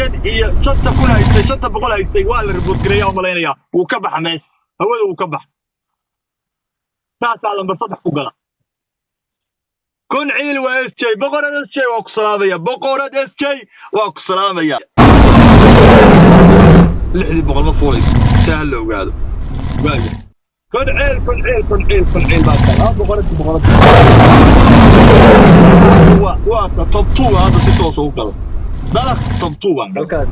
Milyan iyo 5,000 haystay, 500 haystay, waa la report gareeyaa u malaynayaa. Wuu ka baxa meesha, hawada wuu ka baxa. Saasaa lambar 3 ku gala. Kun ciil waa SJ. Boqorad SJ waa ku salaamaya. Boqorad SJ waa ku salaamaya. 600 ma fuulayso, saa ha la ogaado. Waaga kun ciil, kun ciil, kun ciil, kun ciil baa kala. Boqorad, boqorad waa ka top 2 hadda si toos ugu galo. Dalaq top 2 baan galay.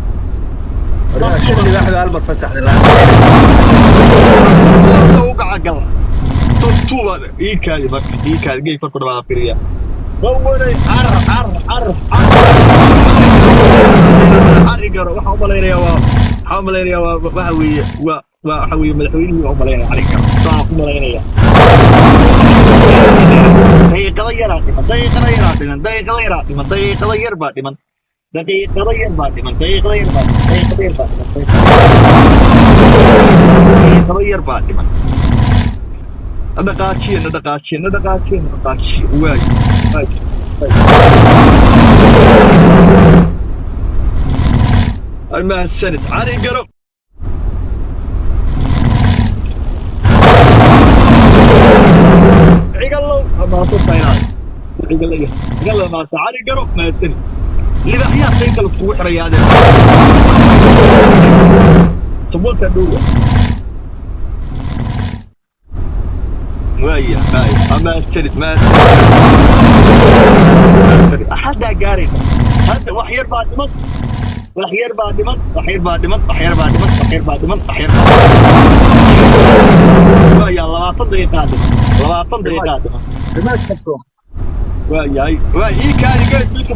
Halkaas waryaa shan libaax baa hal mar fasaxday. Toosa u gaca gala, top 2 baan. Ii kaadi marka, ii kaadi geey marku dhamaada firiya. Wawaray car car car car cari garo. Waxaan u malaynayaa waa, waxaan u malaynayaa waa, waxa weeye waa waxa weeye madaxweynihii baan u malaynaya. Cari garo saan u malaynaya. Daqiiqado yaraa dhiman, daqiiqado yaraa dhiman, daqiiqado yaraa dhiman, daqiiqado yar baa dhiman, daqiiqado yar baa dhiman, daqiiqado yar baa dhiman, daqiiqado yar baa dhiman, daqiiqado yar baa dhiman. Na dhaqaajiya, na dhaqaajiya, na dhaqaajiya, na dhaqaajiya. Waay waay waay, mahadsanid Cali Garo. Cigalow amaasantaynaad cigalow, cigalow maasa. Cali Garo, mahadsanid. Libaaxyaha qaybta la kugu xirayaa adeer tobanka dhowa. Waaya waaya, mahadsanid, mahadsanid, mahadsanid. Haddaa gaaraysa, hadda wax yar baa dhiman, wax yar baa dhiman, wax yar baa dhiman, wax yar baa dhiman, wax yar baa dhiman, wax yar baa. Waaya, 20 daqiiqaa dhiman, 20 daqiiqaa dhiman. Rimaas qabto. Waayahay, waa ii kaadi geed milka.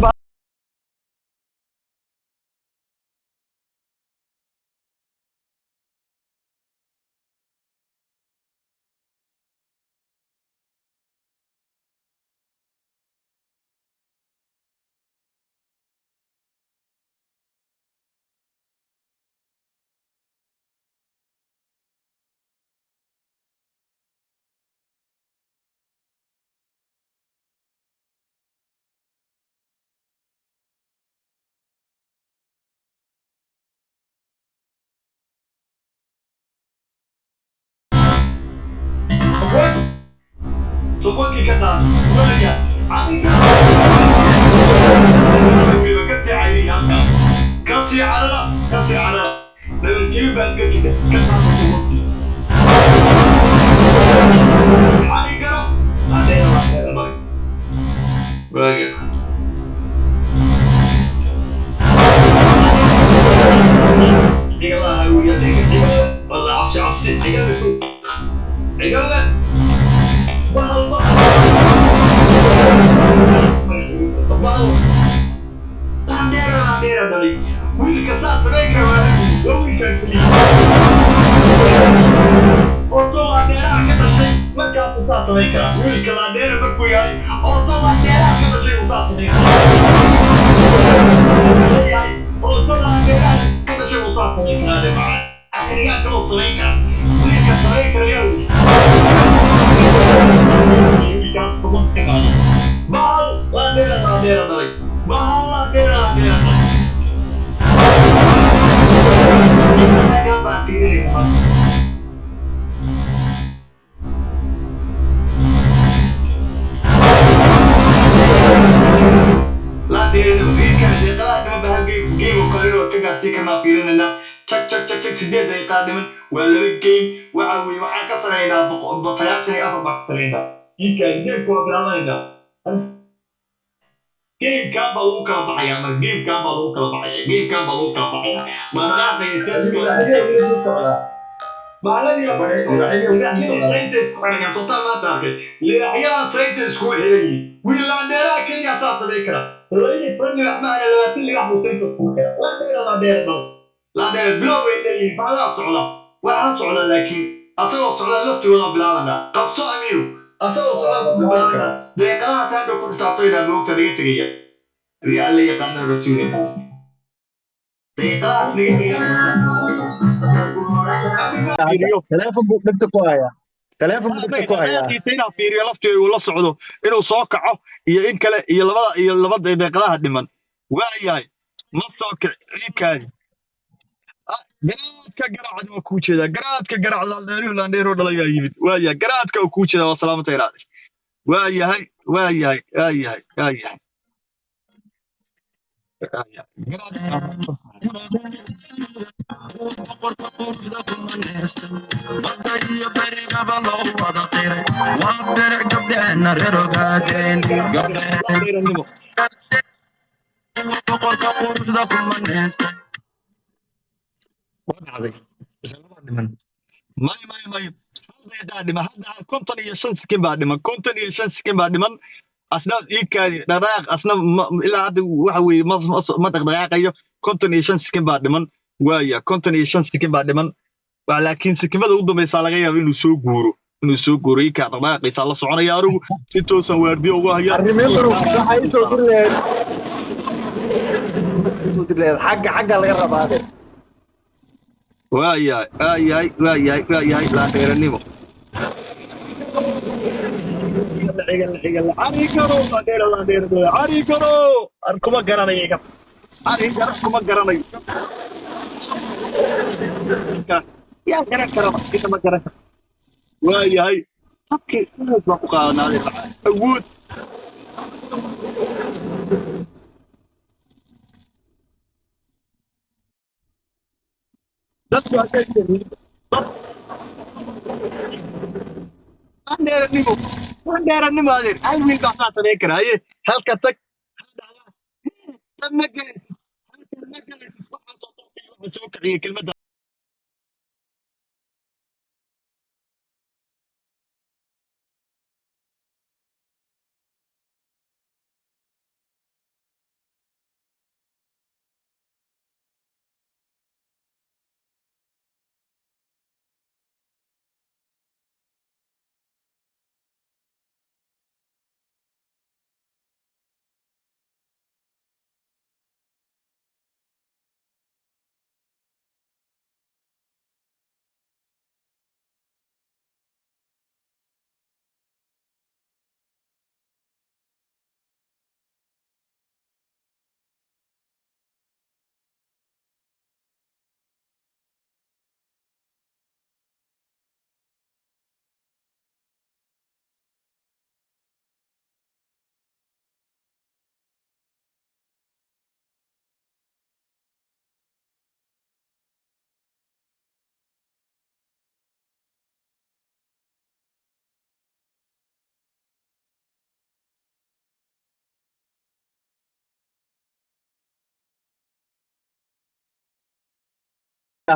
Tobankii ka qaad. Waaya ka sii cayriya halkaa, ka sii carara, ka sii carara. Dhabanjibi baad ka jida ka qaada 10-kii. Cali Garo adeera adeera dhalay. Waaya cigalaha wiya dhiga cigala walla cabsi cabsi cigala cigala bahal bahal bahal laandheera laandheera dhalay. Wiilka saa samayn kara waa wiilkaa keliya ordo laandheeraha ka dhashay. Markaasuu saa samayn karaa wiilka laandheera markuu yahay ordo laandheeraha ka dhashay uu saa samayn karaa. Ordo laandheeraha ka dhashay uu saa samayn karaa de macaa akhriyaa kaloo samayn kara. Wiilka samayn karayaa wiilkaa 10 ka qaaday. Bahal laandheera laandheera dhalay, bahal laandheera laandheera dhalay. Baan fiirinaya maanta. Laandheerina deeqadaha dhiman baa hal game game oo kale inuu ka gaarsiin karnaa fiirinaynaa. Jag jag jag jag, 8 daqiiqaa dhiman, waa laba game. Waxa weeye waxaan ka saraynaa 94 baan ka saraynaa. Iinkaan gameka waa bilaabanaynaa. Gamekan baa lagu kala baxayaa marka, gamekan baa lagu kala baxayaa, gamekan baa lagu kala baxayaa. Dhaqaaqaya saynta isku xirayaan. Sultaan maanta arkay libaaxyadan saynta iskugu xiran yihiin. Wiil laandheeraha keliya saa samayn kara. 12 libax maana, 20 libax buu saynta iskugu xira. Laandheera laandheera dhal laandheera bilow bay leeyihiin. Bacdaa socda, waxaa socda, laakiin asagoo socda laftigooda bilaabanaa. Qabso amiiru, asagoo socda ku bilaabanaa. Daqiiqadahaas hadhow ku xisaabtaynaa. Moogta naga tegaya riya alla yaqaana rasuule. Daqiiqadahaas naga tegaya. Teleefon buu dhegta ku hayaa, teleefon buu dhegta ku hayaa. Dhaqaaqiisa inaan fiiriyo laftiga uu la socdo inuu soo kaco iyo in kale iyo labada iyo laba daqiiqadaha dhiman. Waayahay, Ma soo kici ii kaadi. Garaadka garaacda waa kuu jeedaa, garaadka garaac laandheeruhu laandheeroo dhalayaa yimid. Waayahay, garaadka waa kuu jeedaa, waa salaamata inaadir. Waayahay, waayahay, waayahay, waayahay, waayahay, garaadka. Boqorka quruxda kuma neestay, badda iyo berigaba loo wada qiray, waa beric gabdheheenna reer ogaadeen gabdheheen. Laandheeranimo. Boqorka quruxda kuma neestay. Waa dhacday mise labaa dhiman? May, may, may, hal daqiiqaa dhiman hadda, 55 sikin baa dhiman, 55 sikin baa dhiman. Asna ii kaadi, dhaqdhaqaaq asna ilaa hadda waxa weeye ma dhaqdhaqaaqayo. 55 sikin baa dhiman. Waaya, 55 sikin baa dhiman. Waa laakiin sikimada ugu dambaysaa laga yaaba inuu soo guuro, inuu soo guuro. Ii kaa dhaqdhaqaaqiisaa la soconaya, anigu si toosan waardiyo ugu haya. Remember, waxay soo diri lahayd, soo diri lahayd xagga laga rabaa adeer. Waayahay, waayahay, waayahay, waayahay, laandheeranimo. Cari garo, laandheera, laandheera, cari garo. Ar kuma garanayo iga, cari garo kuma garanayo. Yaa garan karaba ina ma garan karo. Waayahay, habkii aad baan ku qaadanaaday awood. Dadku hadday laandheeranimo, laandheeranimo adeer, hal wiil baa saa samayn kara. Haye, halka tag, tan ma gelaysid, halkan ma gelaysid. Waxaa soo tartay, waxa soo kiciyay kelmadda.